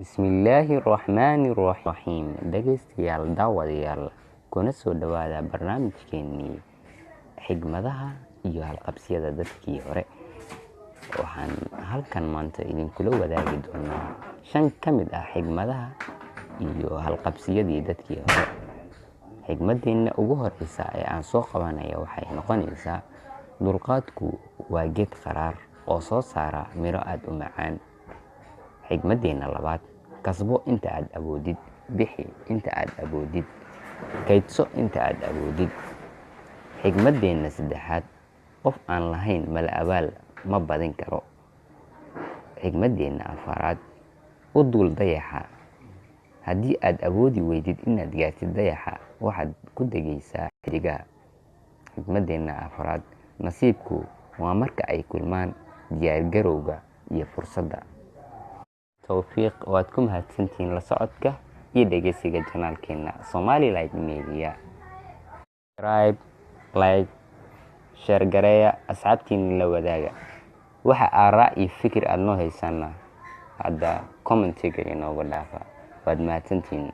Bismillaahi raxmaani raxiim. Dhegaystayaal, daawadayaal, kuna soo dhowaada barnaamijkeenii xigmadaha iyo halqabsiyada dadkii hore. Waxaan halkan maanta idinkula wadaagi doonaa 5 ka mid ah xigmadaha iyo halqabsiyadii dadkii hore. Xigmadeenna ugu horeysa ee aan soo qabanaya waxay noqonaysaa: dulqaadku waa geed qaraar oo soo saara miro aada u macaan. Xigmadeenna labaad: kasbo inta aad awoodid, bixi inta aad awoodid, kaydso inta aad awoodid. Xigmadeenna saddexaad: qof aan lahayn mala abaal ma badin karo. Xigmadeenna afaraad: u duul dayaxa. Haddii aad awoodi weydid inaad gaartid dayaxa, waxaad ku degaysaa xidigaha. Xigmadeenna afaraad: nasiibku waa marka ay kulmaan diyaargarowga iyo fursadda. Towfiiq, waad ku mahadsantihiin la socodka iyo dhegeysiga janaalkeena Somali Light Media. Subscribe, like, share gareeya, asxaabtiina la wadaaga. Waxa aaraa iyo fikir aada noo haysaana hadda commentiga inooga dhaafa. Waad mahadsantihiin.